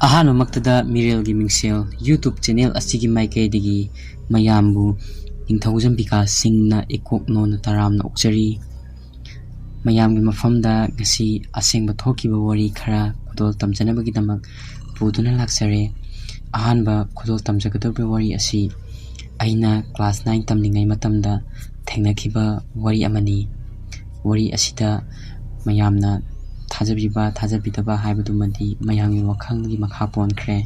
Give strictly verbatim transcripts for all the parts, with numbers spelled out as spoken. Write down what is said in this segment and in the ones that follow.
ꯑꯍꯥꯟꯕꯃꯛꯇꯗ ꯃꯤꯔꯦꯜꯒꯤ ꯃꯤꯡꯁꯦꯜ YouTube channel ꯑꯁꯤꯒꯤ ꯃꯥꯏꯀꯩꯗꯒꯤ ꯃꯌꯥꯝꯕꯨ ꯅꯤꯡꯊꯧꯖꯝ ꯕꯤꯀꯥꯁ ꯁꯤꯡꯅ ꯏꯀꯣꯛ ꯅꯣꯟꯅ ꯇꯔꯥꯝꯅ ꯑꯣꯛꯆꯔꯤ꯫ ꯃꯌꯥꯝꯒꯤ ꯃꯐꯝꯗ ꯉꯁꯤ ꯑꯁꯦꯡꯕ ꯊꯣꯛꯈꯤꯕ ꯋꯥꯔꯤ ꯈꯔ ꯈꯨꯗꯣꯜ ꯇꯝꯖꯅꯕꯒꯤꯗꯃꯛ ꯄꯨꯗꯨꯅ ꯂꯥꯛꯆꯔꯦ꯫ ꯑꯍꯥꯟꯕ ꯈꯨꯗꯣꯜ ꯇꯝꯖꯒꯗꯧꯔꯤꯕ ꯋꯥꯔꯤ ꯑꯁꯤ ꯑꯩꯅ ꯀ꯭ꯂꯥꯁ ꯅꯥꯏꯟ ꯇꯝꯂꯤꯉꯩ ꯃꯇꯝꯗ ꯊꯦꯡꯅꯈꯤꯕ ꯋꯥꯔꯤ ꯑꯃꯅꯤ꯫ ꯋꯥꯔꯤ ꯑꯁꯤꯗ ꯃꯌꯥꯝꯅ ꯊꯥꯖꯕꯤꯕ ꯊꯥꯖꯕꯤꯗꯕ ꯍꯥꯏꯕꯗꯨꯃꯗꯤ ꯃꯌꯥꯝꯒꯤ ꯋꯥꯈꯜꯒꯤ ꯃꯈꯥ ꯄꯣꯟꯈ꯭ꯔꯦ꯫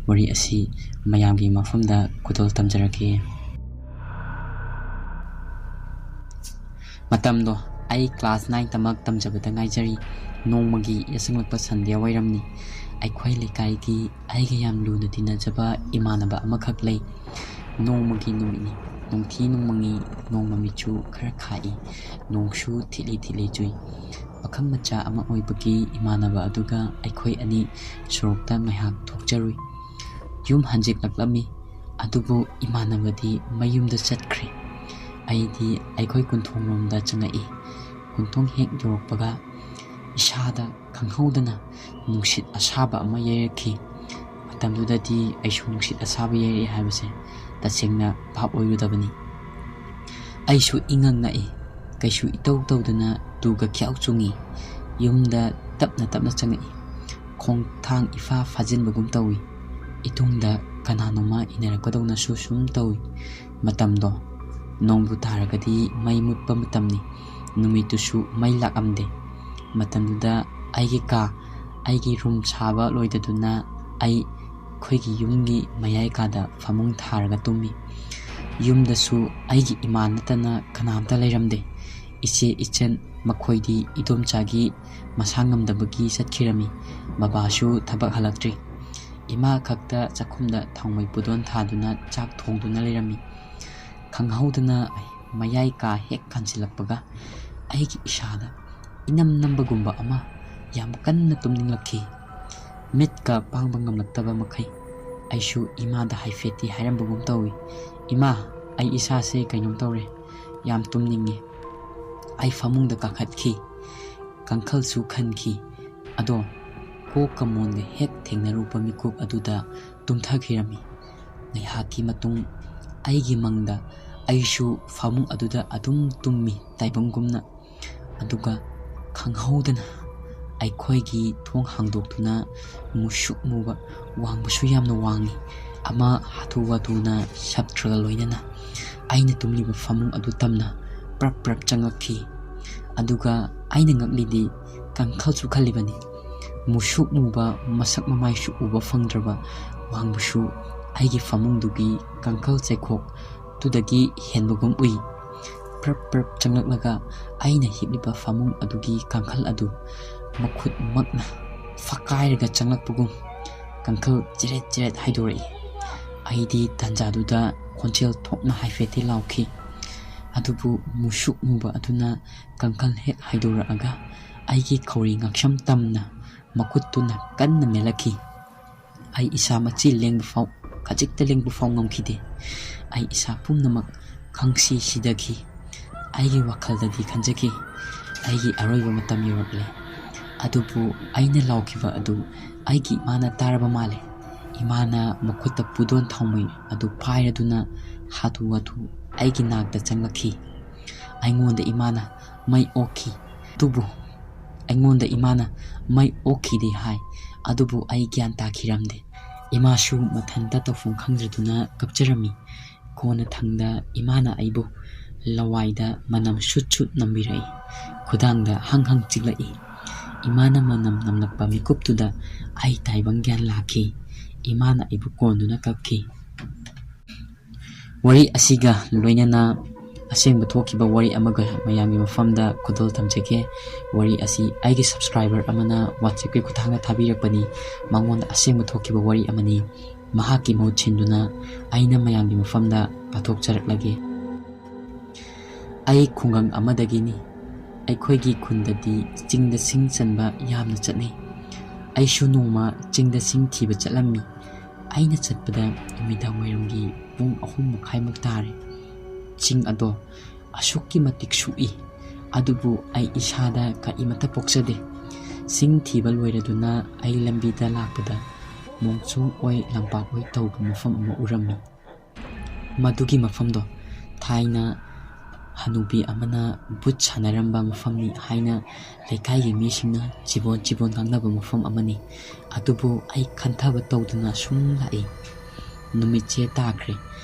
ꯋꯥꯔꯤ ꯑꯁꯤ ꯃꯌꯥꯝꯒꯤ ꯃꯐꯝꯗ ꯈꯨꯗꯣꯜ ꯇꯝꯖꯔꯛꯀꯦ꯫ ꯃꯇꯝꯗꯣ ꯑꯩ ꯀ꯭ꯂꯥꯁ ꯅꯥꯏꯟ ꯇꯃꯛ ꯇꯝꯖꯕꯗ ꯉꯥꯏꯖꯔꯤ꯫ ꯅꯣꯡꯃꯒꯤ ꯌꯥꯆꯪꯂꯛꯄ ꯁꯟꯙ꯭ꯌꯥ ꯋꯥꯏꯔꯝꯅꯤ꯫ ꯑꯩꯈꯣꯏ ꯂꯩꯀꯥꯏꯒꯤ ꯑꯩꯒ ꯌꯥꯝ ꯂꯨꯅ ꯇꯤꯟꯅꯖꯕ ꯏꯃꯥꯟꯅꯕ ꯑꯃꯈꯛ ꯂꯩ꯫ ꯅꯣꯡꯃꯒꯤ ꯅꯨꯃꯤꯠꯅꯤ꯫ ꯅꯣꯡꯊꯤ ꯅꯣꯡꯃꯪꯉꯤ꯫ ꯅꯣꯡ ꯃꯃꯤꯠꯁꯨ ꯈꯔ ꯈꯥꯛꯏ꯫ ꯅꯣꯡꯁꯨ ꯊꯤꯠꯂꯤ ꯊꯤꯠꯂꯤ ꯆꯨꯏ꯫ ꯄꯥꯈꯪ ꯃꯆꯥ ꯑꯃ ꯑꯣꯏꯕꯒꯤ ꯏꯃꯥꯟꯅꯕ ꯑꯗꯨꯒ ꯑꯩꯈꯣꯏ ꯑꯅꯤ ꯁꯣꯔꯣꯛꯇ ꯉꯥꯏꯍꯥꯛ ꯊꯣꯛꯆꯔꯨꯏ꯫ ꯌꯨꯝ ꯍꯟꯖꯤꯜꯂꯛꯂꯝꯃꯤ꯫ ꯑꯗꯨꯕꯨ ꯏꯃꯥꯟꯅꯕꯗꯤ ꯃꯌꯨꯝꯗ ꯆꯠꯈ꯭ꯔꯦ꯫ ꯑꯩꯗꯤ ꯑꯩꯈꯣꯏ ꯀꯣꯟꯊꯣꯡꯂꯣꯝꯗ ꯆꯪꯉꯛꯏ꯫ ꯀꯣꯟꯊꯣꯡ ꯍꯦꯛ ꯌꯧꯔꯛꯄꯒ ꯏꯁꯥꯗ ꯈꯪꯍꯧꯗꯅ ꯅꯨꯡꯁꯤꯠ ꯑꯁꯥꯕ ꯑꯃ ꯌꯩꯔꯛꯈꯤ꯫ ꯃꯇꯝꯗꯨꯗꯗꯤ ꯑꯩꯁꯨ ꯅꯨꯡꯁꯤꯠ ꯑꯁꯥꯕ ꯌꯩꯔꯛꯏ ꯍꯥꯏꯕꯁꯦ ꯇꯁꯦꯡꯅ ꯚꯥꯞ ꯑꯣꯏꯔꯨꯗꯕꯅꯤ꯫ ꯑꯩꯁꯨ ꯏꯉꯛ ꯉꯛꯏ꯫ ꯀꯩꯁꯨ ꯏꯇꯧ ꯇꯧꯗꯅ ꯇꯨꯒ ꯈ꯭ꯌꯥꯎ ꯆꯨꯡꯉꯤ꯫ ꯌꯨꯝꯗ ꯇꯞꯅ ꯇꯞꯅ ꯆꯪꯉꯛꯏ꯫ ꯈꯣꯡꯊꯥꯡ ꯏꯐꯥ ꯐꯥꯖꯤꯟꯕꯒꯨꯝ ꯇꯧꯏ꯫ ꯏꯇꯨꯡꯗ ꯀꯅꯥꯅꯣꯃ ꯏꯟꯅꯔꯛꯄꯗꯧꯅꯁꯨ ꯁꯨꯝ ꯇꯧꯏ꯫ ꯃꯇꯝꯗꯣ ꯅꯣꯡꯕꯨ ꯇꯥꯔꯒꯗꯤ ꯃꯩ ꯃꯨꯠꯄ ꯃꯇꯝꯅꯤ꯫ ꯅꯨꯃꯤꯠꯇꯨꯁꯨ ꯃꯩ ꯂꯥꯛꯂꯝꯗꯦ꯫ ꯃꯇꯝꯗꯨꯗ ꯑꯩꯒꯤ ꯀꯥ, ꯑꯩꯒꯤ ꯔꯨꯝ ꯁꯥꯕ ꯂꯣꯏꯗꯗꯨꯅ ꯑꯩ ꯑꯩꯈꯣꯏꯒꯤ ꯌꯨꯝꯒꯤ ꯃꯌꯥꯏ ꯀꯥꯗ ꯐꯃꯨꯡ ꯊꯥꯔꯒ ꯇꯨꯝꯃꯤ꯫ ꯌꯨꯝꯗꯁꯨ ꯑꯩꯒꯤ ꯏꯃꯥ ꯅꯠꯇꯅ ꯀꯅꯥꯝꯇ ꯂꯩꯔꯝꯗꯦ꯫ ꯏꯆꯦ ꯏꯆꯟ ꯃꯈꯣꯏꯗꯤ ꯏꯗꯣꯝꯆꯥꯒꯤ ꯃꯁꯥ ꯉꯝꯗꯕꯒꯤ ꯆꯠꯈꯤꯔꯝꯃꯤ꯫ ꯕꯕꯥꯁꯨ ꯊꯕꯛ ꯍꯜꯂꯛꯇ꯭ꯔꯤ꯫ ꯏꯃꯥ ꯈꯛꯇ ꯆꯥꯛꯈꯨꯝꯗ ꯊꯥꯎꯃꯩ ꯄꯨꯗꯣꯟ ꯊꯥꯗꯨꯅ ꯆꯥꯛ ꯊꯣꯡꯗꯨꯅ ꯂꯩꯔꯝꯃꯤ꯫ ꯈꯪꯍꯧꯗꯅ ꯃꯌꯥꯏ ꯀꯥ ꯍꯦꯛ ꯀꯥꯟꯁꯤꯜꯂꯛꯄꯒ ꯑꯩꯒꯤ ꯏꯁꯥꯗ ꯏꯅꯝ ꯅꯝꯕꯒꯨꯝꯕ ꯑꯃ ꯌꯥꯝ ꯀꯟꯅ ꯇꯨꯝꯅꯤꯡꯂꯛꯈꯤ꯫ ꯃꯤꯠꯀ ꯄꯥꯡꯕ ꯉꯝꯂꯛꯇꯕ ꯃꯈꯩ ꯑꯩꯁꯨ ꯏꯃꯥꯗ ꯍꯥꯏꯐꯦꯠꯇꯤ ꯍꯥꯏꯔꯝꯕꯒꯨꯝ ꯇꯧꯏ, "ꯏꯃꯥ, ꯑꯩ ꯏꯁꯥꯁꯦ ꯀꯩꯅꯣꯝ ꯇꯧꯔꯦ, ꯌꯥꯝ ꯇꯨꯝꯅꯤꯡꯉꯦ꯫" ꯑꯩ ꯐꯃꯨꯡꯗ ꯀꯥꯈꯠꯈꯤ꯫ ꯀꯥꯡꯈꯜꯁꯨ ꯈꯟꯈꯤ꯫ ꯑꯗꯣ ꯀꯣꯛꯀ ꯃꯣꯟꯒ ꯍꯦꯛ ꯊꯦꯡꯅꯔꯨꯕ ꯃꯤꯀꯨꯞ ꯑꯗꯨꯗ ꯇꯨꯝꯊꯈꯤꯔꯝꯃꯤ꯫ ꯉꯥꯏꯍꯥꯛꯀꯤ ꯃꯇꯨꯡ ꯑꯩꯒꯤ ꯃꯪꯗ ꯑꯩꯁꯨ ꯐꯃꯨꯡ ꯑꯗꯨꯗ ꯑꯗꯨꯝ ꯇꯨꯝꯃꯤ ꯇꯥꯏꯕꯪꯒꯨꯝꯅ꯫ ꯑꯗꯨꯒ ꯈꯪꯍꯧꯗꯅ ꯑꯩꯈꯣꯏꯒꯤ ꯊꯣꯡ ꯍꯥꯡꯗꯣꯛꯇꯨꯅ ꯃꯨꯁꯨꯛ ꯃꯨꯕ, ꯋꯥꯡꯕꯁꯨ ꯌꯥꯝꯅ ꯋꯥꯡꯉꯤ, ꯑꯃ ꯍꯥꯊꯨ ꯍꯥꯊꯨꯅ ꯁꯞꯇ꯭ꯔꯒ ꯂꯣꯏꯅꯅ ꯑꯩꯅ ꯇꯨꯝꯂꯤꯕ ꯐꯃꯨꯡ ꯑꯗꯨ ꯇꯝꯅ ꯄ꯭ꯔꯞ ꯄ꯭ꯔꯞ ꯆꯪꯂꯛꯈꯤ꯫ ꯑꯗꯨꯒ ꯑꯩꯅ ꯉꯛꯂꯤꯗꯤ ꯀꯥꯡꯈꯜꯁꯨ ꯈꯜꯂꯤꯕꯅꯤ꯫ ꯃꯨꯁꯨꯛ ꯃꯨꯕ, ꯃꯁꯛ ꯃꯃꯥꯏꯁꯨ ꯎꯕ ꯐꯪꯗ꯭ꯔꯕ ꯋꯥꯡꯕꯁꯨ ꯑꯩꯒꯤ ꯐꯃꯨꯡꯗꯨꯒꯤ ꯀꯥꯡꯈꯜ ꯆꯩꯈꯣꯛꯇꯨꯗꯒꯤ ꯍꯦꯟꯕꯒꯨꯝ ꯎꯏ꯫ ꯄ꯭ꯔꯞ ꯄ꯭ꯔꯞ ꯆꯪꯂꯛꯂꯒ ꯑꯩꯅ ꯍꯤꯞꯂꯤꯕ ꯐꯃꯨꯡ ꯑꯗꯨꯒꯤ ꯀꯥꯡꯈꯜ ꯑꯗꯨ ꯃꯈꯨꯠꯃꯛꯅ ꯐꯛꯀꯥꯏꯔꯒ ꯆꯪꯂꯛꯄꯒꯨꯝ ꯀꯥꯡꯈꯜ ꯆꯦꯔꯦꯠ ꯆꯦꯔꯦꯠ ꯍꯥꯏꯗꯣꯔꯛꯏ꯫ ꯑꯩꯗꯤ ꯇꯥꯟꯖꯥꯗꯨꯗ ꯈꯣꯟꯖꯦꯜ ꯊꯣꯛꯅ ꯍꯥꯏꯐꯦꯠꯇꯤ ꯂꯥꯎꯈꯤ꯫ ꯑꯗꯨꯕꯨ ꯃꯨꯁꯨꯛ ꯃꯨꯕ ꯑꯗꯨꯅ ꯀꯥꯡꯈꯜ ꯍꯦꯛ ꯍꯥꯏꯗꯣꯔꯛꯑꯒ ꯑꯩꯒꯤ ꯈꯧꯔꯤ ꯉꯛꯁꯝ ꯇꯝꯅ ꯃꯈꯨꯠꯇꯨꯅ ꯀꯟꯅ ꯃꯦꯜꯂꯛꯈꯤ꯫ ꯑꯩ ꯏꯁꯥ ꯃꯆꯤ ꯂꯦꯡꯕ ꯐꯥꯎ, ꯈꯖꯤꯛꯇ ꯂꯦꯡꯕ ꯐꯥꯎ ꯉꯝꯈꯤꯗꯦ꯫ ꯑꯩ ꯏꯁꯥ ꯄꯨꯝꯅꯃꯛ ꯈꯪꯁꯤ ꯁꯤꯗꯈꯤ꯫ ꯑꯩꯒꯤ ꯋꯥꯈꯜꯗꯗꯤ ꯈꯟꯖꯈꯤ, "ꯑꯩꯒꯤ ꯑꯔꯣꯏꯕ ꯃꯇꯝ ꯌꯧꯔꯛꯂꯦ"꯫ ꯑꯗꯨꯕꯨ ꯑꯩꯅ ꯂꯥꯎꯈꯤꯕ ꯑꯗꯨ ꯑꯩꯒꯤ ꯏꯃꯥꯅ ꯇꯥꯔꯕ ꯃꯥꯜꯂꯦ꯫ ꯏꯃꯥꯅ ꯃꯈꯨꯠꯇ ꯄꯨꯗꯣꯟ ꯊꯥꯎꯃꯩ ꯑꯗꯨ ꯄꯥꯏꯔꯗꯨꯅ ꯍꯥꯊꯨ ꯍꯥꯊꯨ ꯑꯩꯒꯤ ꯅꯥꯛꯇ ꯆꯪꯂꯛꯈꯤ꯫ ꯑꯩꯉꯣꯟꯗ ꯏꯃꯥꯅ ꯃꯩ ꯑꯣꯛꯈꯤ꯫ ꯑꯗꯨꯕꯨ ꯑꯩꯉꯣꯟꯗ ꯏꯃꯥꯅ ꯃꯩ ꯑꯣꯛꯈꯤꯗꯦ ꯍꯥꯏ, ꯑꯗꯨꯕꯨ ꯑꯩ ꯒ꯭ꯌꯥꯟ ꯇꯥꯈꯤꯔꯝꯗꯦ꯫ ꯏꯃꯥꯁꯨ ꯃꯊꯟꯇ ꯇꯧꯐꯝ ꯈꯪꯗ꯭ꯔꯗꯨꯅ ꯀꯞꯆꯔꯝꯃꯤ꯫ ꯀꯣꯟꯅꯊꯪꯗ ꯏꯃꯥꯅ ꯑꯩꯕꯨ ꯂꯋꯥꯏꯗ ꯃꯅꯝ ꯁꯨꯠ ꯁꯨꯠ ꯅꯝꯕꯤꯔꯛꯏ꯫ ꯈꯨꯗꯥꯡꯗ ꯍꯪ ꯍꯪ ꯆꯤꯛꯂꯛꯏ꯫ ꯏꯃꯥꯅ ꯃꯅꯝ ꯅꯝꯂꯛꯄ ꯃꯤꯀꯨꯞꯇꯨꯗ ꯑꯩ ꯇꯥꯏꯕꯪ ꯒ꯭ꯌꯥꯟ ꯂꯥꯛꯈꯤ꯫ ꯏꯃꯥꯅ ꯑꯩꯕꯨ ꯀꯣꯟꯗꯨꯅ ꯀꯞꯈꯤ꯫ ꯋꯥꯔꯤ ꯑꯁꯤꯒ ꯂꯣꯏꯅꯅ ꯑꯁꯦꯡꯕ ꯊꯣꯛꯈꯤꯕ ꯋꯥꯔꯤ ꯑꯃꯒ ꯃꯌꯥꯝꯒꯤ ꯃꯐꯝꯗ ꯈꯨꯗꯣꯜ ꯇꯝꯖꯒꯦ꯫ ꯋꯥꯔꯤ ꯑꯁꯤ ꯑꯩꯒꯤ subscriber ꯑꯃꯅ WhatsApp-ꯀꯤ ꯈꯨꯠꯊꯥꯡꯗ ꯊꯥꯕꯤꯔꯛꯄꯅꯤ꯫ ꯃꯉꯣꯟꯗ ꯑꯁꯦꯡꯕ ꯊꯣꯛꯈꯤꯕ ꯋꯥꯔꯤ ꯑꯃꯅꯤ꯫ ꯃꯍꯥꯛꯀꯤ ꯃꯍꯨꯠ ꯁꯤꯟꯗꯨꯅ ꯑꯩꯅ ꯃꯌꯥꯝꯒꯤ ꯃꯐꯝꯗ ꯄꯥꯊꯣꯛꯆꯔꯛꯂꯒꯦ꯫ ꯑꯩ ꯈꯨꯡꯒꯪ ꯑꯃꯗꯒꯤꯅꯤ꯫ ꯑꯩꯈꯣꯏꯒꯤ ꯈꯨꯟꯗꯗꯤ ꯆꯤꯡꯗ ꯁꯤꯡ ꯆꯟꯕ ꯌꯥꯝꯅ ꯆꯠꯅꯩ꯫ ꯑꯩꯁꯨ ꯅꯣꯡꯃ ꯆꯤꯡꯗ ꯁꯤꯡ ꯊꯤꯕ ꯆꯠꯂꯝꯃꯤ꯫ ꯑꯩꯅ ꯆꯠꯄꯗ ꯅꯨꯃꯤꯗꯥꯡ ꯋꯥꯏꯔꯝꯒꯤ ꯄꯨꯡ ꯑꯍꯨꯝ ꯃꯈꯥꯏꯃꯨꯛ ꯇꯥꯔꯦ꯫ ꯆꯤꯡ ꯑꯗꯣ ꯑꯁꯨꯛꯀꯤ ꯃꯇꯤꯛ ꯁꯨꯛꯏ, ꯑꯗꯨꯕꯨ ꯑꯩ ꯏꯁꯥꯗ ꯀꯔꯤꯃꯠꯇ ꯄꯣꯛꯆꯗꯦ꯫ ꯆꯤꯡ ꯊꯤꯕ ꯂꯣꯏꯔꯗꯨꯅ ꯑꯩ ꯂꯝꯕꯤꯗ ꯂꯥꯛꯄꯗ ꯃꯣꯡꯁꯣꯡ ꯑꯣꯏ ꯂꯝꯄꯥꯛ ꯑꯣꯏ ꯇꯧꯕ ꯃꯐꯝ ꯑꯃ ꯎꯔꯝꯃꯤ꯫ ꯃꯗꯨꯒꯤ ꯃꯐꯝꯗꯣ ꯊꯥꯏꯅ ꯍꯅꯨꯕꯤ ꯑꯃꯅ ꯚꯨꯠ ꯁꯥꯟꯅꯔꯝꯕ ꯃꯐꯝꯅꯤ ꯍꯥꯏꯅ ꯂꯩꯀꯥꯏꯒꯤ ꯃꯤꯁꯤꯡꯅ ꯆꯤꯕꯣꯟ ꯆꯤꯕꯣꯟ ꯉꯥꯡꯅꯕ ꯃꯐꯝ ꯑꯃꯅꯤ꯫ ꯑꯗꯨꯕꯨ ꯑꯩ ꯈꯟꯊꯕ ꯇꯧꯗꯨꯅ ꯁꯨꯝ ꯂꯥꯛꯏ꯫ ꯅꯨꯃꯤꯠꯁꯦ ꯇꯥꯈ꯭ꯔꯦ꯫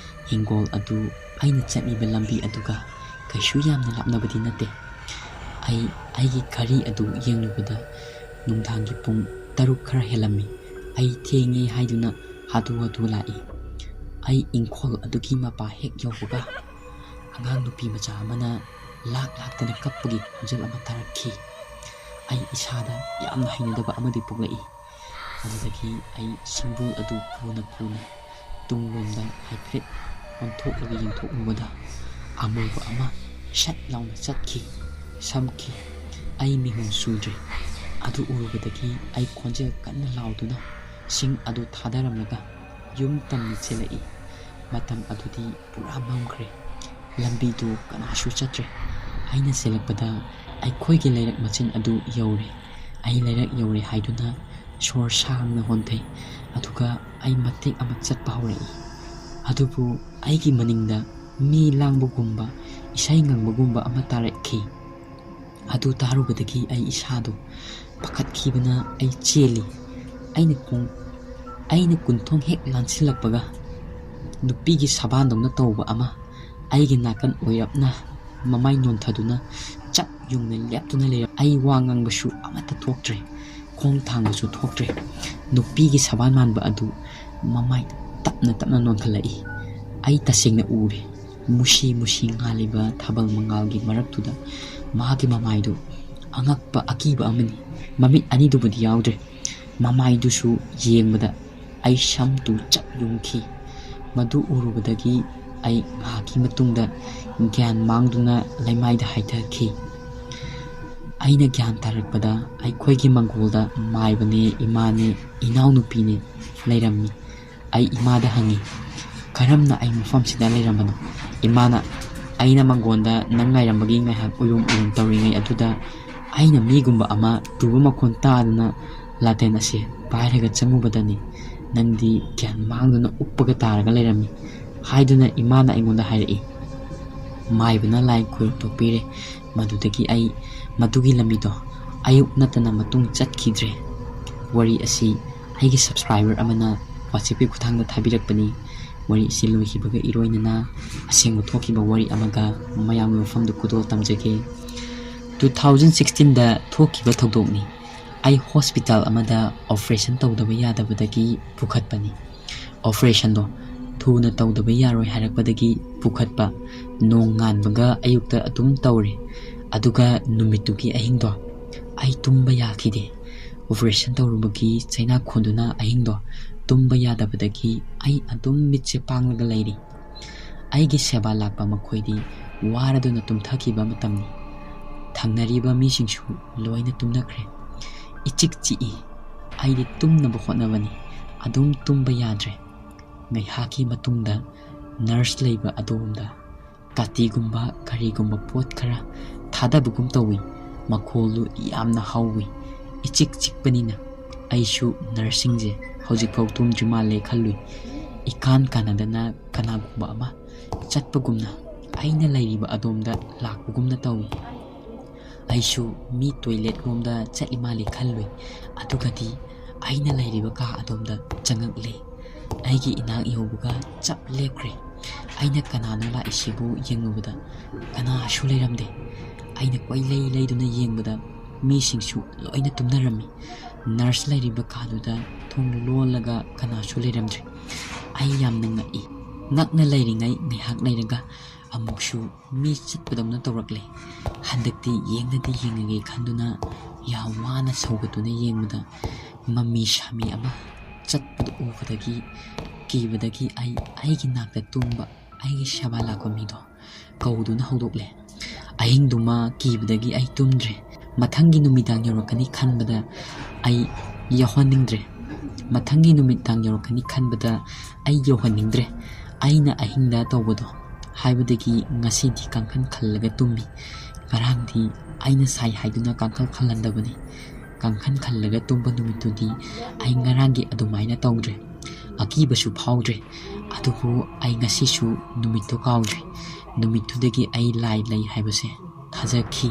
ꯍꯤꯡꯒꯣꯜ ꯑꯗꯨ ꯑꯩꯅ ꯆꯠꯂꯤꯕ ꯂꯝꯕꯤ ꯑꯗꯨꯒ ꯀꯩꯁꯨ ꯌꯥꯝꯅ ꯂꯥꯞꯅꯕꯗꯤ ꯅꯠꯇꯦ꯫ ꯑꯩ ꯑꯩꯒꯤ ꯘꯔꯤ ꯑꯗꯨ ꯌꯦꯡꯂꯨꯕꯗ ꯅꯨꯡꯗꯥꯡꯒꯤ ꯄꯨꯡ ꯇꯔꯨꯛ ꯈꯔ ꯍꯦꯜꯂꯝꯃꯤ꯫ ꯑꯩ ꯊꯦꯡꯉꯦ ꯍꯥꯏꯗꯨꯅ ꯍꯥꯊꯨ ꯍꯥꯊꯨ ꯂꯥꯛꯏ꯫ ꯑꯩ ꯏꯪꯈꯣꯜ ꯑꯗꯨꯒꯤ ꯃꯄꯥ ꯍꯦꯛ ꯌꯧꯕꯒ ꯑꯉꯥꯡ ꯅꯨꯄꯤ ꯃꯆꯥ ꯑꯃꯅ ꯂꯥꯛ ꯂꯥꯛꯇꯅ ꯀꯞꯄꯒꯤ ꯈꯣꯟꯖꯦꯜ ꯑꯃ ꯇꯥꯔꯛꯈꯤ꯫ ꯑꯩ ꯏꯁꯥꯗ ꯌꯥꯝꯅ ꯍꯩꯅꯗꯕ ꯑꯃꯗꯤ ꯄꯣꯛꯂꯛꯏ꯫ ꯑꯗꯨꯗꯒꯤ ꯑꯩ ꯁꯤꯡꯕꯨꯜ ꯑꯗꯨ ꯄꯨꯅ ꯄꯨꯅ ꯇꯨꯡꯂꯣꯝꯗ ꯍꯥꯏꯐꯦꯠ ꯑꯣꯟꯊꯣꯛꯂꯒ ꯌꯦꯡꯊꯣꯛꯂꯨꯕꯗ ꯑꯃꯨꯕ ꯑꯃ ꯁꯠ ꯂꯥꯎꯅ ꯆꯠꯈꯤ, ꯁꯝꯈꯤ꯫ ꯑꯩ ꯃꯤꯍꯨꯟ ꯁꯨꯗ꯭ꯔꯦ꯫ ꯑꯗꯨ ꯎꯔꯨꯕꯗꯒꯤ ꯑꯩ ꯈꯣꯟꯖꯦꯜ ꯀꯟꯅ ꯂꯥꯎꯗꯨꯅ ꯁꯤꯡ ꯑꯗꯨ ꯊꯥꯗꯔꯝꯂꯒ ꯌꯨꯝ ꯇꯝꯅ ꯆꯦꯜꯂꯛꯏ꯫ ꯃꯇꯝ ꯑꯗꯨꯗꯤ ꯄꯨꯔꯥ ꯃꯝꯈ꯭ꯔꯦ꯫ ꯂꯝꯕꯤꯗꯨ ꯀꯅꯥꯁꯨ ꯆꯠꯇ꯭ꯔꯦ꯫ ꯑꯩꯅ ꯆꯦꯜꯂꯛꯄꯗ ꯑꯩꯈꯣꯏꯒꯤ ꯂꯩꯔꯛ ꯃꯆꯤꯟ ꯑꯗꯨ ꯌꯧꯔꯦ꯫ ꯑꯩ ꯂꯩꯔꯛ ꯌꯧꯔꯦ ꯍꯥꯏꯗꯨꯅ ꯁꯣꯔ ꯁꯥꯡꯅ ꯍꯣꯟꯊꯩ꯫ ꯑꯗꯨꯒ ꯑꯩ ꯃꯇꯦꯛ ꯑꯃ ꯆꯠꯄ ꯍꯧꯔꯛꯏ꯫ ꯑꯗꯨꯕꯨ ꯑꯩꯒꯤ ꯃꯅꯤꯡꯗ ꯃꯤ ꯂꯥꯡꯕꯒꯨꯝꯕ, ꯏꯁꯩ ꯉꯪꯕꯒꯨꯝꯕ ꯑꯃ ꯇꯥꯔꯛꯈꯤ꯫ ꯑꯗꯨ ꯇꯥꯔꯨꯕꯗꯒꯤ ꯑꯩ ꯏꯁꯥꯗꯣ ꯄꯥꯈꯠꯈꯤꯕꯅ ꯑꯩ ꯆꯦꯜꯂꯤ꯫ ꯑꯩꯅ ꯈꯣꯡ-, ꯑꯩꯅ ꯀꯨꯟꯊꯣꯡ ꯍꯦꯛ ꯂꯥꯟꯁꯤꯜꯂꯛꯄꯒ ꯅꯨꯄꯤꯒꯤ ꯁꯕꯥꯟꯗꯧꯅ ꯇꯧꯕ ꯑꯃ ꯑꯩꯒꯤ ꯅꯥꯀꯟ ꯑꯣꯏꯔꯞꯅ ꯃꯃꯥꯏ ꯅꯣꯟꯊꯗꯨꯅ ꯆꯞ ꯌꯨꯡꯅ ꯂꯦꯞꯇꯨꯅ ꯂꯩꯔꯝ-, ꯑꯩ ꯋꯥ ꯉꯥꯡꯕꯁꯨ ꯑꯃꯠꯇ ꯊꯣꯛꯇ꯭ꯔꯦ, ꯈꯣꯡ ꯊꯥꯡꯕꯁꯨ ꯊꯣꯛꯇ꯭ꯔꯦ꯫ ꯅꯨꯄꯤꯒꯤ ꯁꯕꯥꯟ ꯃꯥꯟꯕ ꯑꯗꯨ ꯃꯃꯥꯏ ꯇꯞꯅ ꯇꯞꯅ ꯅꯣꯟꯈꯠꯂꯛꯏ꯫ ꯑꯩ ꯇꯁꯦꯡꯅ ꯎꯔꯦ꯫ ꯃꯨꯁꯤ ꯃꯨꯁꯤ ꯉꯥꯜꯂꯤꯕ ꯊꯥꯕꯜ ꯃꯉꯥꯜꯒꯤ ꯃꯔꯛꯇꯨꯗ ꯃꯥꯒꯤ ꯃꯃꯥꯏꯗꯨ ꯑꯉꯛꯄ ꯑꯀꯤꯕ ꯑꯃꯅꯤ꯫ ꯃꯃꯤꯠ ꯑꯅꯤꯗꯨꯕꯨꯗꯤ ꯌꯥꯎꯗ꯭ꯔꯦ꯫ ꯃꯃꯥꯏꯗꯨꯁꯨ ꯌꯦꯡꯕꯗ ꯑꯩ ꯁꯝ ꯇꯨ ꯆꯞ ꯌꯨꯡꯈꯤ꯫ ꯃꯗꯨ ꯎꯔꯨꯕꯗꯒꯤ ꯑꯩ ꯉꯥꯏꯍꯥꯛꯀꯤ ꯃꯇꯨꯡꯗ ꯒ꯭ꯌꯥꯟ ꯃꯥꯡꯗꯨꯅ ꯂꯩꯃꯥꯏꯗ ꯍꯥꯏꯊꯈꯤ꯫ ꯑꯩꯅ ꯒ꯭ꯌꯥꯟ ꯇꯥꯔꯛꯄꯗ ꯑꯩꯈꯣꯏꯒꯤ ꯃꯪꯒꯣꯜꯗ ꯃꯥꯏꯕꯅꯦ, ꯏꯃꯥꯅꯦ, ꯏꯅꯥꯎꯅꯨꯄꯤꯅꯦ ꯂꯩꯔꯝꯃꯤ꯫ ꯑꯩ ꯏꯃꯥꯗ ꯍꯪꯉꯤ, "ꯀꯔꯝꯅ ꯑꯩ ꯃꯐꯝꯁꯤꯗ ꯂꯩꯔꯝꯕꯅꯣ?" ꯏꯃꯥꯅ, "ꯑꯩꯅ ꯃꯪꯒꯣꯟꯗ ꯅꯪ ꯉꯥꯏꯔꯝꯕꯒꯤ ꯉꯥꯏꯍꯥꯛ ꯎꯏꯔꯨꯝ ꯎꯏꯔꯨꯝ ꯇꯧꯔꯤꯉꯩ ꯑꯗꯨꯗ ꯑꯩꯅ ꯃꯤꯒꯨꯝꯕ ꯑꯃ ꯇꯨꯕ ꯃꯈꯣꯟ ꯇꯥꯗꯨꯅ ꯂꯥꯇꯦꯟ ꯑꯁꯤ ꯄꯥꯏꯔꯒ ꯆꯪꯉꯨꯕꯗꯅꯤ ꯅꯪꯗꯤ ꯒ꯭ꯌꯥꯟ ꯃꯥꯡꯗꯨꯅ ꯎꯞꯄꯒ ꯇꯥꯔꯒ ꯂꯩꯔꯝꯃꯤ ꯍꯥꯏꯗꯨꯅ ꯏꯃꯥꯅ ꯑꯩꯉꯣꯟꯗ ꯍꯥꯏꯔꯛꯏ꯫ ꯃꯥꯏꯕꯅ ꯂꯥꯏ ꯈꯨꯔꯨꯝꯊꯣꯛꯄꯤꯔꯦ꯫ ꯃꯗꯨꯗꯒꯤ ꯑꯩ ꯃꯗꯨꯒꯤ ꯂꯝꯕꯤꯗꯣ ꯑꯌꯨꯛ ꯅꯠꯇꯅ ꯃꯇꯨꯡ ꯆꯠꯈꯤꯗ꯭ꯔꯦ꯫ ꯋꯥꯔꯤ ꯑꯁꯤ ꯑꯩꯒꯤ subscriber ꯑꯃꯅ WhatsApp-ꯀꯤ ꯈꯨꯠꯊꯥꯡꯗ ꯊꯥꯕꯤꯔꯛꯄꯅꯤ꯫ ꯋꯥꯔꯤ ꯑꯁꯤ ꯂꯣꯏꯈꯤꯕꯒ ꯏꯔꯣꯏꯅꯅ ꯑꯁꯦꯡꯕ ꯊꯣꯛꯈꯤꯕ ꯋꯥꯔꯤ ꯑꯃꯒ ꯃꯌꯥꯝꯒꯤ ꯃꯐꯝꯗ ꯈꯨꯗꯣꯜ ꯇꯝꯖꯒꯦ꯫ Two thousand sixteen-ꯗ ꯊꯣꯛꯈꯤꯕ ꯊꯧꯗꯣꯛꯅꯤ꯫ ꯑꯩ hospital ꯑꯃꯗ operation ꯇꯧꯗꯕ ꯌꯥꯗꯕꯗꯒꯤ ꯄꯨꯈꯠꯄꯅꯤ꯫ Operation-ꯗꯣ ꯊꯨꯅ ꯇꯧꯗꯕ ꯌꯥꯔꯣꯏ ꯍꯥꯏꯔꯛꯄꯗꯒꯤ ꯄꯨꯈꯠꯄ꯫ ꯅꯣꯡ ꯉꯥꯟꯕꯒ ꯑꯌꯨꯛꯇ ꯑꯗꯨꯝ ꯇꯧꯔꯦ꯫ ꯑꯗꯨꯒ ꯅꯨꯃꯤꯠꯇꯨꯒꯤ ꯑꯍꯤꯡꯗꯣ ꯑꯩ ꯇꯨꯝꯕ ꯌꯥꯈꯤꯗꯦ꯫ Operation ꯇꯧꯔꯨꯕꯒꯤ ꯆꯩꯅꯥ ꯈꯣꯟꯗꯨꯅ ꯑꯍꯤꯡꯗꯣ ꯇꯨꯝꯕ ꯌꯥꯗꯕꯗꯒꯤ ꯑꯩ ꯑꯗꯨꯝ ꯃꯤꯠꯁꯦ ꯄꯥꯡꯂꯒ ꯂꯩꯔꯤ꯫ ꯑꯩꯒꯤ ꯁꯦꯕꯥ ꯂꯥꯛꯄ ꯃꯈꯣꯏꯗꯤ ꯋꯥꯔꯗꯨꯅ ꯇꯨꯝꯊꯈꯤꯕ ꯃꯇꯝꯅꯤ꯫ ꯊꯪꯅꯔꯤꯕ ꯃꯤꯁꯤꯡꯁꯨ ꯂꯣꯏꯅ ꯇꯨꯝꯅꯈ꯭ꯔꯦ꯫ ꯏꯆꯤꯛ ꯆꯤꯛꯏ꯫ ꯑꯩꯗꯤ ꯇꯨꯝꯅꯕ ꯍꯣꯠꯅꯕꯅꯤ꯫ ꯑꯗꯨꯝ ꯇꯨꯝꯕ ꯌꯥꯗ꯭ꯔꯦ꯫ ꯉꯥꯏꯍꯥꯛꯀꯤ ꯃꯇꯨꯡꯗ nurse ꯂꯩꯕ ꯑꯗꯣꯝꯗ ꯀꯥꯇꯤꯒꯨꯝꯕ ꯀꯔꯤꯒꯨꯝꯕ ꯄꯣꯠ ꯈꯔ ꯊꯥꯗꯕꯒꯨꯝ ꯇꯧꯏ꯫ ꯃꯈꯣꯜꯗꯨ ꯌꯥꯝꯅ ꯍꯧꯏ꯫ ꯏꯆꯤꯛ ꯆꯤꯛꯄꯅꯤꯅ ꯑꯩꯁꯨ nurse-ꯁꯤꯡꯁꯦ ꯍꯧꯖꯤꯛꯐꯥꯎ ꯇꯨꯝꯗ꯭ꯔꯤ ꯃꯥꯜꯂꯦ ꯈꯜꯂꯨꯏ꯫ ꯏꯀꯥꯟ ꯀꯥꯟꯅꯗꯅ ꯀꯅꯥꯒꯨꯝꯕ ꯑꯃ ꯆꯠꯄꯒꯨꯝꯅ ꯑꯩꯅ ꯂꯩꯔꯤꯕ ꯑꯗꯣꯝꯗ ꯂꯥꯛꯄꯒꯨꯝꯅ ꯇꯧꯏ꯫ ꯑꯩꯁꯨ ꯃꯤ toilet ꯔꯣꯝꯗ ꯆꯠꯂꯤ ꯃꯥꯜꯂꯤ ꯈꯜꯂꯨꯏ꯫ ꯑꯗꯨꯒꯗꯤ ꯑꯩꯅ ꯂꯩꯔꯤꯕ ꯀꯥ ꯑꯗꯣꯝꯗ ꯆꯪꯉꯛꯂꯦ꯫ ꯑꯩꯒꯤ ꯏꯅꯥꯛ ꯌꯧꯕꯒ ꯆꯞ ꯂꯦꯞꯈ꯭ꯔꯦ꯫ ꯑꯩꯅ ꯀꯅꯥꯅꯣ ꯂꯥꯛꯏꯁꯤꯕꯨ ꯌꯦꯡꯂꯨꯕꯗ ꯀꯅꯥꯁꯨ ꯂꯩꯔꯝꯗꯦ꯫ ꯑꯩꯅ ꯀꯣꯏꯂꯩ ꯂꯩꯗꯨꯅ ꯌꯦꯡꯕꯗ ꯃꯤꯁꯤꯡꯁꯨ ꯂꯣꯏꯅ ꯇꯨꯝꯅꯔꯝꯃꯤ꯫ Nurse ꯂꯩꯔꯤꯕ ꯀꯥꯗꯨꯗ ꯊꯣꯡ ꯂꯣꯜꯂꯒ ꯀꯅꯥꯁꯨ ꯂꯩꯔꯝꯗ꯭ꯔꯦ꯫ ꯑꯩ ꯌꯥꯝꯅ ꯉꯛꯏ꯫ ꯉꯛꯅ ꯂꯩꯔꯤꯉꯩ ꯉꯥꯏꯍꯥꯛ ꯂꯩꯔꯒ ꯑꯃꯨꯛꯁꯨ ꯃꯤ ꯆꯠꯄꯗꯧꯅ ꯇꯧꯔꯛꯂꯦ꯫ ꯍꯟꯗꯛꯇꯤ ꯌꯦꯡꯅꯗꯤ ꯌꯦꯡꯉꯒꯦ ꯈꯟꯗꯨꯅ ꯌꯥꯝ ꯋꯥꯅ ꯁꯧꯒꯠꯇꯨꯅ ꯌꯦꯡꯕꯗ ꯃꯃꯤ ꯁꯥꯃꯤ ꯑꯃ ꯆꯠꯄꯗꯨ ꯎꯕꯗꯒꯤ ꯀꯤꯕꯗꯒꯤ ꯑꯩ ꯑꯩꯒꯤ ꯅꯥꯛꯇ ꯇꯨꯝꯕ ꯑꯩꯒꯤ ꯁꯦꯕꯥ ꯂꯥꯛꯄ ꯃꯤꯗꯣ ꯀꯧꯗꯨꯅ ꯍꯧꯗꯣꯛꯂꯦ꯫ ꯑꯍꯤꯡꯗꯨꯃ ꯀꯤꯕꯗꯒꯤ ꯑꯩ ꯇꯨꯝꯗ꯭ꯔꯦ꯫ ꯃꯊꯪꯒꯤ ꯅꯨꯃꯤꯗꯥꯡ ꯌꯧꯔꯛꯀꯅꯤ ꯈꯟꯕꯗ ꯑꯩ ꯌꯧꯍꯟꯅꯤꯡꯗ꯭ꯔꯦ꯫ ꯃꯊꯪꯒꯤ ꯅꯨꯃꯤꯗꯥꯡ ꯌꯧꯔꯛꯀꯅꯤ ꯈꯟꯕꯗ ꯑꯩ ꯌꯧꯍꯟꯅꯤꯡꯗ꯭ꯔꯦ꯫ ꯑꯩꯅ ꯑꯍꯤꯡꯗ ꯇꯧꯕꯗꯣ ꯍꯥꯏꯕꯗꯒꯤ ꯉꯁꯤꯗꯤ ꯀꯥꯡꯈꯟ ꯈꯜꯂꯒ ꯇꯨꯝꯃꯤ꯫ ꯉꯔꯥꯡꯗꯤ ꯑꯩꯅ ꯁꯥꯏ ꯍꯥꯏꯗꯨꯅ ꯀꯥꯡꯈꯜ ꯈꯜꯍꯟꯗꯕꯅꯤ꯫ ꯀꯥꯡꯈꯜ ꯈꯜꯂꯒ ꯇꯨꯝꯕ ꯅꯨꯃꯤꯠꯇꯨꯗꯤ ꯑꯩ ꯉꯔꯥꯡꯒꯤ ꯑꯗꯨꯃꯥꯏꯅ ꯇꯧꯗ꯭ꯔꯦ꯫ ꯑꯀꯤꯕꯁꯨ ꯐꯥꯎꯗ꯭ꯔꯦ꯫ ꯑꯗꯨꯕꯨ ꯑꯩ ꯉꯁꯤꯁꯨ ꯅꯨꯃꯤꯠꯇꯨ ꯀꯥꯎꯗ꯭ꯔꯤ꯫ ꯅꯨꯃꯤꯠꯇꯨꯗꯒꯤ ꯑꯩ ꯂꯥꯏ ꯂꯩ ꯍꯥꯏꯕꯁꯦ ꯊꯥꯖꯈꯤ꯫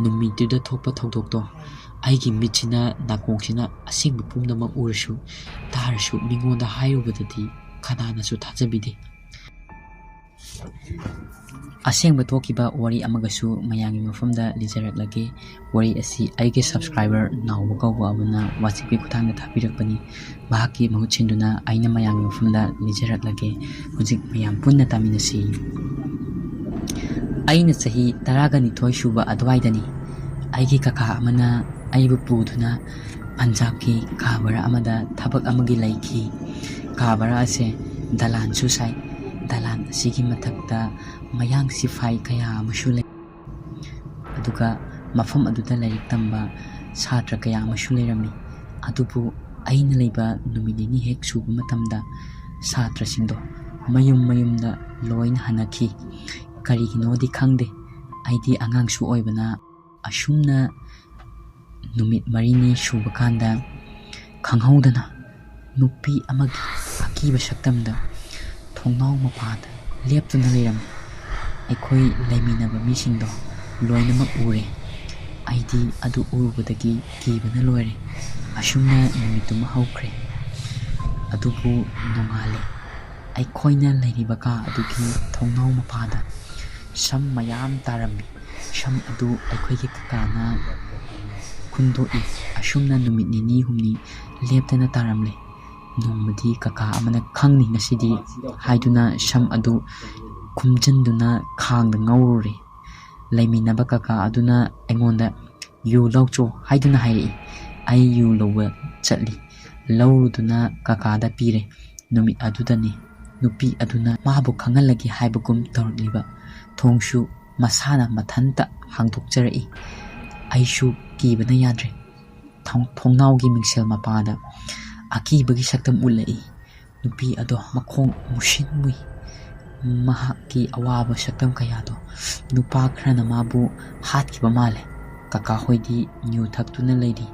ꯅꯨꯃꯤꯠꯇꯨꯗ ꯊꯣꯛꯄ ꯊꯧꯗꯣꯛꯇꯣ ꯑꯩꯒꯤ ꯃꯤꯠꯁꯤꯅ, ꯅꯥꯀꯣꯡꯁꯤꯅ ꯑꯁꯦꯡꯕ ꯄꯨꯝꯅꯃꯛ ꯎꯔꯁꯨ, ꯇꯥꯔꯁꯨ, ꯃꯤꯉꯣꯟꯗ ꯍꯥꯏꯔꯨꯕꯗꯗꯤ ꯀꯅꯥꯅꯁꯨ ꯊꯥꯖꯕꯤꯗꯦ꯫ ꯑꯁꯦꯡꯕ ꯊꯣꯛꯈꯤꯕ ꯋꯥꯔꯤ ꯑꯃꯒꯁꯨ ꯃꯌꯥꯝꯒꯤ ꯃꯐꯝꯗ ꯂꯤꯖꯔꯛꯂꯒꯦ꯫ ꯋꯥꯔꯤ ꯑꯁꯤ ꯑꯩꯒꯤ subscriber ꯅꯥꯎꯕ ꯀꯧꯕ ꯑꯃꯅ WhatsAppꯀꯤ ꯈꯨꯠꯊꯥꯡꯗ ꯊꯥꯕꯤꯔꯛꯄꯅꯤ꯫ ꯃꯍꯥꯛꯀꯤ ꯃꯍꯨꯠ ꯁꯤꯟꯗꯨꯅ ꯑꯩꯅ ꯃꯌꯥꯝꯒꯤ ꯃꯐꯝꯗ ꯂꯤꯖꯔꯛꯂꯒꯦ꯫ ꯍꯧꯖꯤꯛ ꯃꯌꯥꯝ ꯄꯨꯟꯅ ꯇꯥꯃꯤꯟꯅꯁꯤ꯫ ꯑꯩꯅ ꯆꯍꯤ ꯇꯔꯥꯒ ꯅꯤꯊꯣꯏ ꯁꯨꯕ ꯑꯗꯨꯋꯥꯏꯗꯅꯤ꯫ ꯑꯩꯒꯤ ꯀꯀꯥ ꯑꯃꯅ ꯑꯩꯕꯨ ꯄꯨꯗꯨꯅ ꯄꯟꯖꯥꯕꯀꯤ ꯀꯥ ꯚꯔꯥ ꯑꯃꯗ ꯊꯕꯛ ꯑꯃꯒꯤ ꯂꯩꯈꯤ꯫ ꯀꯥ ꯚꯔꯥ ꯑꯁꯦ ꯗꯂꯥꯟꯁꯨ ꯁꯥꯏ꯫ ꯗꯂꯥꯟ ꯑꯁꯤꯒꯤ ꯃꯊꯛꯇ ꯃꯌꯥꯡ ꯁꯤꯐꯥꯏ ꯀꯌꯥ ꯑꯃꯁꯨ ꯂꯩ꯫ ꯑꯗꯨꯒ ꯃꯐꯝ ꯑꯗꯨꯗ ꯂꯥꯏꯔꯤꯛ ꯇꯝꯕ ꯁꯥꯇ꯭ꯔ ꯀꯌꯥ ꯑꯃꯁꯨ ꯂꯩꯔꯝꯃꯤ꯫ ꯑꯗꯨꯕꯨ ꯑꯩꯅ ꯂꯩꯕ ꯅꯨꯃꯤꯠ ꯅꯤꯅꯤ ꯍꯦꯛ ꯁꯨꯕ ꯃꯇꯝꯗ ꯁꯥꯇ꯭ꯔꯁꯤꯡꯗꯣ ꯃꯌꯨꯝ ꯃꯌꯨꯝꯗ ꯂꯣꯏꯅ ꯍꯟꯅꯈꯤ꯫ ꯀꯔꯤꯒꯤꯅꯣꯗꯤ ꯈꯪꯗꯦ, ꯑꯩꯗꯤ ꯑꯉꯥꯡꯁꯨ ꯑꯣꯏꯕꯅ꯫ ꯑꯁꯨꯝꯅ ꯅꯨꯃꯤꯠ ꯃꯔꯤꯅꯤ ꯁꯨꯕ ꯀꯥꯟꯗ ꯈꯪꯍꯧꯗꯅ ꯅꯨꯄꯤ ꯑꯃꯒꯤ ꯑꯀꯤꯕ ꯁꯛꯇꯝꯗ ꯊꯣꯡꯅꯥꯎ ꯃꯄꯥꯗ ꯂꯦꯞꯇꯨꯅ ꯂꯩꯔꯝꯃꯤ꯫ ꯑꯩꯈꯣꯏ ꯂꯩꯃꯤꯟꯅꯕ ꯃꯤꯁꯤꯡꯗꯣ ꯂꯣꯏꯅꯃꯛ ꯎꯔꯦ꯫ ꯑꯩꯗꯤ ꯑꯗꯨ ꯎꯔꯨꯕꯗꯒꯤ ꯀꯤꯕꯅ ꯂꯣꯏꯔꯦ꯫ ꯑꯁꯨꯝꯅ ꯅꯨꯃꯤꯠꯇꯨꯃ ꯍꯧꯈ꯭ꯔꯦ꯫ ꯑꯗꯨꯕꯨ ꯅꯣꯡꯉꯥꯜꯂꯦ꯫ ꯑꯩꯈꯣꯏꯅ ꯂꯩꯔꯤꯕ ꯀꯥ ꯑꯗꯨꯒꯤ ꯊꯣꯡꯅꯥꯎ ꯃꯄꯥꯗ ꯁꯝ ꯃꯌꯥꯝ ꯇꯥꯔꯝꯃꯤ꯫ ꯁꯝ ꯑꯗꯨ ꯑꯩꯈꯣꯏꯒꯤ ꯀꯀꯥꯅ ꯈꯨꯟꯗꯣꯛꯏ꯫ ꯑꯁꯨꯝꯅ ꯅꯨꯃꯤꯠ ꯅꯤꯅꯤ ꯍꯨꯝꯅꯤ ꯂꯦꯞꯇꯅ ꯇꯥꯔꯝꯂꯦ꯫ ꯅꯣꯡꯃꯗꯤ ꯀꯀꯥ ꯑꯃꯅ "ꯈꯪꯅꯤ ꯉꯁꯤꯗꯤ" ꯍꯥꯏꯗꯨꯅ ꯁꯝ ꯑꯗꯨ ꯈꯨꯝꯖꯤꯟꯗꯨꯅ ꯈꯥꯡꯗ ꯉꯧꯔꯨꯔꯦ꯫ ꯂꯩꯃꯤꯟꯅꯕ ꯀꯀꯥ ꯑꯗꯨꯅ ꯑꯩꯉꯣꯟꯗ "ꯌꯨ ꯂꯧꯆꯣ" ꯍꯥꯏꯗꯨꯅ ꯍꯥꯏꯔꯛꯏ꯫ ꯑꯩ ꯌꯨ ꯂꯧꯕ ꯆꯠꯂꯤ꯫ ꯂꯧꯔꯨꯗꯨꯅ ꯀꯀꯥꯗ ꯄꯤꯔꯦ꯫ ꯅꯨꯃꯤꯠ ꯑꯗꯨꯗꯅꯤ ꯅꯨꯄꯤ ꯑꯗꯨꯅ ꯃꯥꯕꯨ ꯈꯪꯍꯜꯂꯒꯦ ꯍꯥꯏꯕꯒꯨꯝ ꯇꯧꯔꯛꯂꯤꯕ꯫ ꯊꯣꯡꯁꯨ ꯃꯁꯥꯅ ꯃꯊꯟꯇ ꯍꯥꯡꯗꯣꯛꯆꯔꯛꯏ꯫ ꯑꯩꯁꯨ ꯀꯤꯕꯅ ꯌꯥꯗ꯭ꯔꯦ꯫ ꯊꯣꯡ-, ꯊꯣꯡꯅꯥꯎꯒꯤ ꯃꯤꯡꯁꯦꯜ ꯃꯄꯥꯗ ꯑꯀꯤꯕꯒꯤ ꯁꯛꯇꯝ ꯎꯠꯂꯛꯏ꯫ ꯅꯨꯄꯤ ꯑꯗꯣ ꯃꯈꯣꯡ ꯃꯨꯁꯤꯟ ꯃꯨꯏ꯫ ꯃꯍꯥꯛꯀꯤ ꯑꯋꯥꯕ ꯁꯛꯇꯝ ꯀꯌꯥꯗꯣ ꯅꯨꯄꯥ ꯈꯔꯅ ꯃꯥꯕꯨ ꯍꯥꯠꯈꯤꯕ ꯃꯥꯜꯂꯦ꯫ ꯀꯀꯥ ꯍꯣꯏꯗꯤ ꯌꯨ ꯊꯛꯇꯨꯅ ꯂꯩꯔꯤ꯫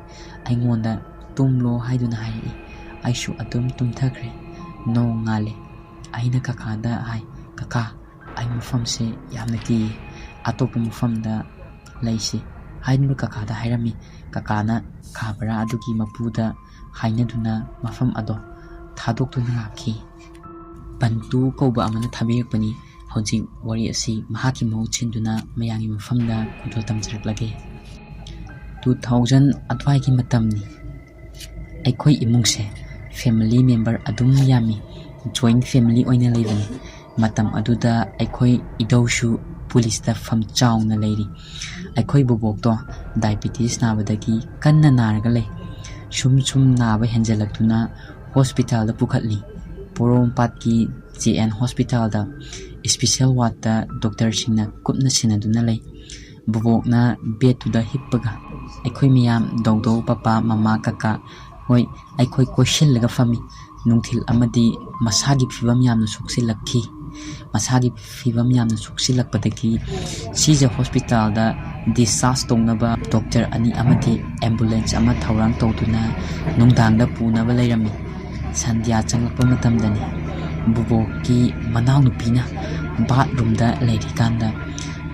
ꯑꯩꯉꯣꯟꯗ "ꯇꯨꯝꯂꯣ" ꯍꯥꯏꯗꯨꯅ ꯍꯥꯏꯔꯛꯏ꯫ ꯑꯩꯁꯨ ꯑꯗꯨꯝ ꯇꯨꯝꯊꯈ꯭ꯔꯦ꯫ ꯅꯣꯡ ꯉꯥꯜꯂꯦ꯫ ꯑꯩꯅ ꯀꯀꯥꯗ ꯍꯥꯏ, "ꯀꯀꯥ, ꯑꯩ ꯃꯐꯝꯁꯦ ꯌꯥꯝꯅ ꯀꯤꯌꯦ, ꯑꯇꯣꯞꯄ ꯃꯐꯝꯗ ꯂꯩꯁꯤ" ꯍꯥꯏꯗꯨꯅ ꯀꯀꯥꯗ ꯍꯥꯏꯔꯝꯃꯤ꯫ ꯀꯀꯥꯅ ꯈꯥ ꯚꯔꯥ ꯑꯗꯨꯒꯤ ꯃꯄꯨꯗ ꯍꯥꯏꯅꯗꯨꯅ ꯃꯐꯝ ꯑꯗꯣ ꯊꯥꯗꯣꯛꯇꯨꯅ ꯂꯥꯛꯈꯤ꯫ ꯕꯟꯇꯨ ꯀꯧꯕ ꯑꯃꯅ ꯊꯥꯕꯤꯔꯛꯄꯅꯤ꯫ ꯍꯧꯖꯤꯛ ꯋꯥꯔꯤ ꯑꯁꯤ ꯃꯍꯥꯛꯀꯤ ꯃꯍꯨꯠ ꯁꯤꯟꯗꯨꯅ ꯃꯌꯥꯝꯒꯤ ꯃꯐꯝꯗ ꯈꯣꯟꯊꯣꯛ ꯇꯝꯖꯔꯛꯂꯒꯦ꯫ Two thousand ꯑꯗꯨꯋꯥꯏꯒꯤ ꯃꯇꯝꯅꯤ꯫ ꯑꯩꯈꯣꯏ ꯏꯃꯨꯡꯁꯦ family member ꯑꯗꯨꯝ ꯌꯥꯝꯃꯤ, joint family ꯑꯣꯏꯅ ꯂꯩꯕꯅꯤ꯫ ꯃꯇꯝ ꯑꯗꯨꯗ ꯑꯩꯈꯣꯏ ꯏꯙꯧꯁꯨ ꯄꯨꯂꯤꯁꯇ ꯐꯝ ꯆꯥꯎꯅ ꯂꯩꯔꯤ꯫ ꯑꯩꯈꯣꯏ ꯕꯣꯕꯣꯛꯇꯣ diabetes ꯅꯥꯕꯗꯒꯤ ꯀꯟꯅ ꯅꯥꯔꯒ ꯂꯩ꯫ ꯁꯨꯝ ꯁꯨꯝ ꯅꯥꯕ ꯍꯦꯟꯖꯜꯂꯛꯇꯨꯅ ꯍꯣꯁꯄꯤꯇꯥꯜꯗ ꯄꯨꯈꯠꯂꯤ꯫ ꯄꯣꯔꯣꯝꯄꯥꯠꯀꯤ J N ꯍꯣꯁꯄꯤꯇꯥꯜꯗ special wardꯇ ꯗꯣꯛꯇꯔꯁꯤꯡꯅ ꯀꯨꯞꯅ ꯁꯦꯟꯅꯗꯨꯅ ꯂꯩ꯫ ꯕꯣꯕꯣꯛꯅ ꯕꯦꯗꯇꯨꯗ ꯍꯤꯞꯄꯒ ꯑꯩꯈꯣꯏ ꯃꯌꯥꯝ, ꯗꯧꯗꯧ, ꯄꯄꯥ, ꯃꯃꯥ, ꯀꯀꯥ, ꯍꯣꯏ, ꯑꯩꯈꯣꯏ ꯀꯣꯏꯁꯤꯜꯂꯒ ꯐꯝꯃꯤ꯫ ꯅꯨꯡꯊꯤꯜ ꯑꯃꯗꯤ ꯃꯁꯥꯒꯤ ꯐꯤꯕꯝ ꯌꯥꯝꯅ ꯁꯣꯛꯆꯤꯜꯂꯛꯈꯤ꯫ ꯃꯁꯥꯒꯤ ꯐꯤꯕꯝ ꯌꯥꯝꯅ ꯁꯣꯛꯆꯤꯜꯂꯛꯄꯗꯒꯤ ꯁꯤꯖ ꯍꯣꯁꯄꯤꯇꯥꯜꯗ discharge ꯇꯧꯅꯕ ꯗꯣꯛꯇꯔ ꯑꯅꯤ ꯑꯃꯗꯤ ambulance ꯑꯃ ꯊꯧꯔꯥꯡ ꯇꯧꯗꯨꯅ ꯅꯨꯡꯗꯥꯡꯗ ꯄꯨꯅꯕ ꯂꯩꯔꯝꯃꯤ꯫ ꯁꯟꯙ꯭ꯌꯥ ꯆꯪꯂꯛꯄ ꯃꯇꯝꯗꯅꯤ ꯕꯣꯕꯣꯛꯀꯤ ꯃꯅꯥꯎꯅꯨꯄꯤꯅ bathroomꯗ ꯂꯩꯔꯤꯀꯥꯟꯗ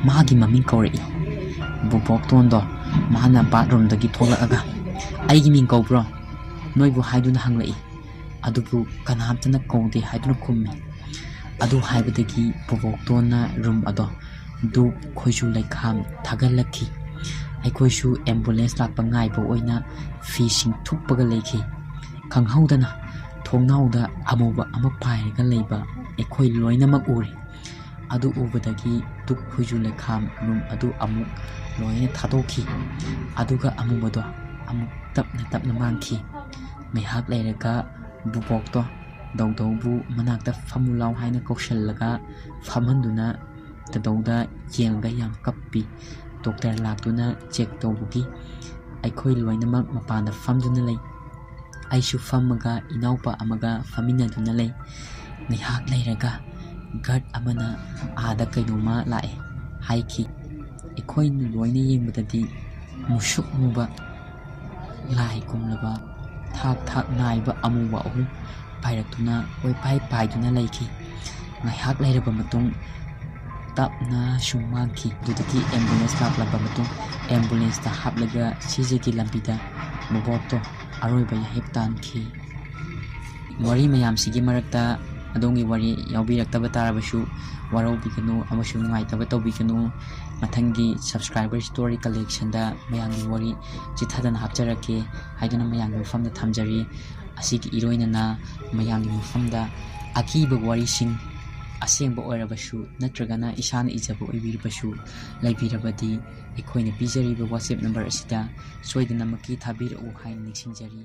ꯃꯥꯒꯤ ꯃꯃꯤꯡ ꯀꯧꯔꯛꯏ꯫ ꯕꯣꯕꯣꯛꯇꯣꯟꯗꯣ ꯃꯥꯅ bathroomꯗꯒꯤ ꯊꯣꯛꯂꯛꯑꯒ, "ꯑꯩꯒꯤ ꯃꯤꯡ ꯀꯧꯕ꯭ꯔꯣ? ꯅꯣꯏꯕꯨ" ꯍꯥꯏꯗꯨꯅ ꯍꯪꯂꯛꯏ꯫ ꯑꯗꯨꯕꯨ ꯀꯅꯥꯝꯇꯅ ꯀꯧꯗꯦ ꯍꯥꯏꯗꯨꯅ ꯈꯨꯝꯃꯤ꯫ ꯑꯗꯨ ꯍꯥꯏꯕꯗꯒꯤ ꯕꯣꯕꯣꯛꯇꯣꯟꯅ room ꯑꯗꯣ ꯙꯨꯞ, ꯈꯣꯏꯖꯨ ꯂꯩꯈꯥꯝ ꯊꯥꯒꯠꯂꯛꯈꯤ꯫ ꯑꯩꯈꯣꯏꯁꯨ ambulance ꯂꯥꯛꯄ ꯉꯥꯏꯕ ꯑꯣꯏꯅ ꯐꯤꯁꯤꯡ ꯊꯨꯞꯄꯒ ꯂꯩꯈꯤ꯫ ꯈꯪꯍꯧꯗꯅ ꯊꯣꯡꯅꯥꯎꯗ ꯑꯃꯨꯕ ꯑꯃ ꯄꯥꯏꯔꯒ ꯂꯩꯕ ꯑꯩꯈꯣꯏ ꯂꯣꯏꯅꯃꯛ ꯎꯔꯦ꯫ ꯑꯗꯨ ꯎꯕꯗꯒꯤ ꯙꯨꯞ, ꯈꯣꯏꯖꯨ ꯂꯩꯈꯥꯝ, room ꯑꯗꯨ ꯑꯃꯨꯛ ꯂꯣꯏꯅ ꯊꯥꯗꯣꯛꯈꯤ꯫ ꯑꯗꯨꯒ ꯑꯃꯨꯕꯗꯣ ꯑꯃꯨꯛ ꯇꯞꯅ ꯇꯞꯅ ꯃꯥꯡꯈꯤ꯫ ꯉꯥꯏꯍꯥꯛ ꯂꯩꯔꯒ ꯕꯨꯕꯣꯛꯇꯣ ꯗꯧꯗꯧꯕꯨ ꯃꯅꯥꯛꯇ ꯐꯝꯃꯨ ꯂꯥꯎ ꯍꯥꯏꯅ ꯀꯧꯁꯜꯂꯒ ꯐꯝꯍꯟꯗꯨꯅ ꯗꯧꯗꯧꯗ ꯌꯦꯡꯂꯒ ꯌꯥꯝ ꯀꯞꯄꯤ꯫ ꯗꯣꯛꯇꯔ ꯂꯥꯛꯇꯨꯅ check ꯇꯧꯕꯒꯤ ꯑꯩꯈꯣꯏ ꯂꯣꯏꯅꯃꯛ ꯃꯄꯥꯟꯗ ꯐꯝꯗꯨꯅ ꯂꯩ꯫ ꯑꯩꯁꯨ ꯐꯝꯃꯒ ꯏꯅꯥꯎꯄꯥ ꯑꯃꯒ ꯐꯝꯃꯤꯟꯅꯗꯨꯅ ꯂꯩ꯫ ꯉꯥꯏꯍꯥꯛ ꯂꯩꯔꯒ ꯒꯥꯔꯗ ꯑꯃꯅ ꯑꯥꯗ ꯀꯩꯅꯣꯝꯃ ꯂꯥꯛꯑꯦ ꯍꯥꯏꯈꯤ꯫ ꯑꯩꯈꯣꯏꯅ ꯂꯣꯏꯅ ꯌꯦꯡꯕꯗꯗꯤ ꯃꯨꯁꯨꯛ ꯃꯨꯕ, ꯂꯥꯏ ꯀꯨꯝꯂꯕ, ꯊꯥꯛ ꯊꯥꯛ ꯅꯥꯏꯕ ꯑꯃꯨꯕ ꯑꯍꯨꯝ ꯄꯥꯏꯔꯛꯇꯨꯅ ꯀꯣꯏꯄꯥꯏ ꯄꯥꯏꯗꯨꯅ ꯂꯩꯈꯤ꯫ ꯉꯥꯏꯍꯥꯛ ꯂꯩꯔꯕ ꯃꯇꯨꯡ ꯇꯞꯅ ꯁꯨꯝ ꯃꯥꯡꯈꯤ꯫ ꯑꯗꯨꯗꯒꯤ ꯑꯦꯝꯕꯨꯂꯦꯟꯁ ꯂꯥꯛꯂꯕ ꯃꯇꯨꯡ ꯑꯦꯝꯕꯨꯂꯦꯟꯁꯇ ꯍꯥꯞꯂꯒ ꯁꯤꯖꯒꯤ ꯂꯝꯕꯤꯗ ꯃꯕꯣꯛꯇꯣ ꯑꯔꯣꯏꯕ ꯌꯥꯍꯦꯞ ꯇꯥꯟꯈꯤ꯫ ꯋꯥꯔꯤ ꯃꯌꯥꯝꯁꯤꯒꯤ ꯃꯔꯛꯇ ꯑꯗꯣꯝꯒꯤ ꯋꯥꯔꯤ ꯌꯥꯎꯕꯤꯔꯛꯇꯕ ꯇꯥꯔꯕꯁꯨ ꯋꯥꯔꯧꯕꯤꯒꯅꯨ ꯑꯃꯁꯨꯡ ꯅꯨꯡꯉꯥꯏꯇꯕ ꯇꯧꯕꯤꯒꯅꯨ꯫ ꯃꯊꯪꯒꯤ subscriber story collectionꯗ ꯃꯌꯥꯝꯒꯤ ꯋꯥꯔꯤ ꯆꯤꯊꯗꯅ ꯍꯥꯞꯆꯔꯛꯀꯦ ꯍꯥꯏꯗꯨꯅ ꯃꯌꯥꯝꯒꯤ ꯃꯐꯝꯗ ꯊꯝꯖꯔꯤ꯫ ꯑꯁꯤꯒꯤ ꯏꯔꯣꯏꯅꯅ ꯃꯌꯥꯝꯒꯤ ꯃꯐꯝꯗ ꯑꯀꯤꯕ ꯋꯥꯔꯤꯁꯤꯡ ꯑꯁꯦꯡꯕ ꯑꯣꯏꯔꯕꯁꯨ ꯅꯠꯇ꯭ꯔꯒꯅ ꯏꯁꯥꯅ ꯏꯖꯕ ꯑꯣꯏꯕꯤꯔꯕꯁꯨ ꯂꯩꯕꯤꯔꯕꯗꯤ ꯑꯩꯈꯣꯏꯅ ꯄꯤꯖꯔꯤꯕ WhatsApp number ꯑꯁꯤꯗ ꯁꯣꯏꯗꯅꯃꯛꯀꯤ ꯊꯥꯕꯤꯔꯛꯎ ꯍꯥꯏꯅ ꯅꯤꯡꯁꯤꯡꯖꯔꯤ꯫